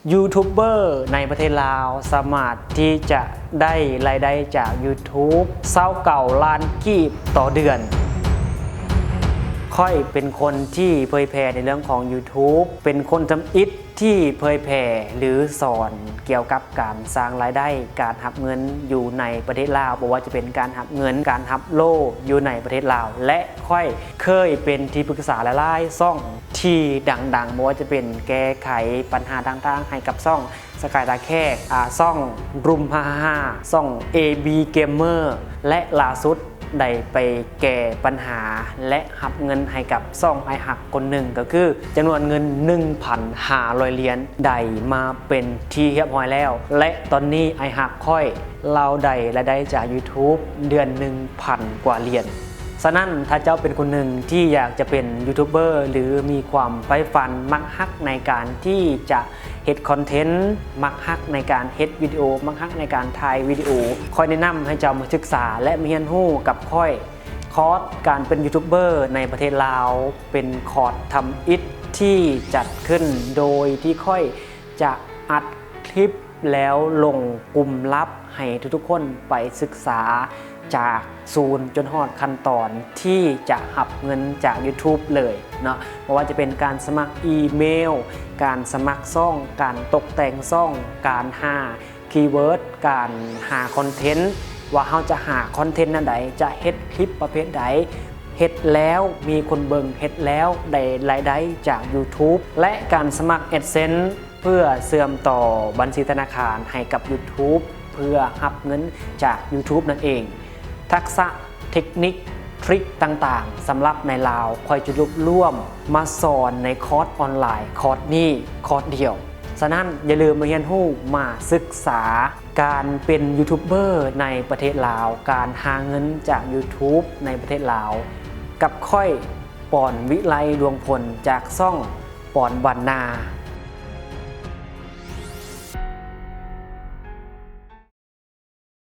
ຢູທູບເບີໃນປະເທດລາວສາມາດທີ່ຈະໄດ້ລາຍໄດ້ຈາກ YouTube ຊາວເກົ້າລ້ານກີບຕໍ່ເດືອນ. ຂ້ອຍເປັນຄົນທີ່ເຜີຍແຜ່ໃນເລື່ອງຂອງ YouTube ເປັນຄົນທຳອິດທີ່ເຜີຍແຜ່ ຫຼື ສອນກ່ຽວກັບການສ້າງລາຍໄດ້, ການຮັບເງິນຢູ່ໃນປະເທດລາວ, ບໍ່ວ່າຈະເປັນການຮັບເງິນ, ການຮັບໂລ່ຢູ່ໃນປະເທດລາວ ແລະ ຂ້ອຍເຄີຍເປັນທີ່ປຶກສາຫຼາຍໆຊ່ອງທີ່ດັງໆ, ບໍ່ວ່າຈະເປັນແກ້ໄຂບັນຫາຕ່າງໆໃຫ້ກັບຊ່ອງ ສະກາຍຕາແຂກ, ອາ, ຊ່ອງ Room ຫ້າຫ້າຫ້າ, ຊ່ອງ ເອ ບີ Gamer ແລະ ລ່າສຸດໄດ້ໄປແກ້ບັນຫາ ແລະ ຮັບເງິນໃຫ້ກັບຊ່ອງອ້າຍຮັກຄົນໜຶ່ງ, ກໍຄືຈຳນວນເງິນ ໜຶ່ງພັນຫ້າຮ້ອຍຫຼຽນ ໄດ້ມາເປັນທີ່ຮຽບຮ້ອຍແລ້ວ ແລະ ຕອນນີ້ອ້າຍຮັກຂ້ອຍ ລາວໄດ້ລາຍໄດ້ຈາກ YouTube ເດືອນໜຶ່ງພັນກວ່າຫຼຽນ. ສະນັ້ນ ຖ້າເຈົ້າເປັນຄົນໜຶ່ງທີ່ຢາກຈະເປັນຢູທູບເບີ ຫຼື ມີຄວາມໃຝ່ຝັນມັກຮັກໃນການທີ່ຈະເຮັດຄອນເທັນ, ມັກຮັກໃນການເຮັດວິດີໂອ, ມັກຮັກໃນການຖ່າຍວິດີໂອ, ຂ້ອຍແນະນຳໃຫ້ເຈົ້າມາສຶກສາ ແລະ ມາຮຽນຮູ້ກັບຂ້ອຍ. ຄອດການເປັນຢູທູບເບີໃນປະເທດລາວ ເປັນຄອດທຳອິດທີ່ຈັດຂຶ້ນໂດຍທີ່ຂ້ອຍຈະອັດຄລິບ ແລ້ວລົງກຸ່ມລັບໃຫ້ທຸກໆຄົນໄປສຶກສາຈາກສູນຈົນຮອດຂັ້ນຕອນທີ່ຈະຮັບເງິນຈາກ YouTube ເລີຍເນາະ, ບໍ່ວ່າຈະເປັນການສະໝັກອີເມວ, ການສະໝັກຊ່ອງ, ການຕົກແຕ່ງຊ່ອງ, ການຫາຄີເວີດ, ການຫາຄອນເທັນ ວ່າເຮົາຈະຫາຄອນເທັນແນວໃດ, ຈະເຮັດຄລິບປະເພດໃດ, ເຮັດແລ້ວມີຄົນເບິ່ງ, ເຮັດແລ້ວໄດ້ລາຍໄດ້ຈາກ YouTube ແລະ ການສະໝັກ AdSense ເພື່ອເຊື່ອມຕໍ່ບັນຊີທະນາຄານໃຫ້ກັບ YouTube ເພື່ອຮັບເງິນຈາກ YouTube ນັ້ນເອງ. ທັກສະ, ເທັກນິກ, ທຣິກຕ່າງໆ ສຳລັບໃນລາວ ຂ້ອຍຈະລວບລວມມາສອນໃນຄອດອອນລາຍຄອດນີ້ຄອດດຽວ. ສະນັ້ນ ຢ່າລືມມາຮຽນຮູ້, ມາສຶກສາການເປັນຢູທູບເບີໃນປະເທດລາວ, ການຫາເງິນຈາກ YouTube ໃນປະເທດລາວ ກັບຂ້ອຍ ປອນ ວິໄລ ດວງພົນ ຈາກຊ່ອງ ປອນ ບັນນາ.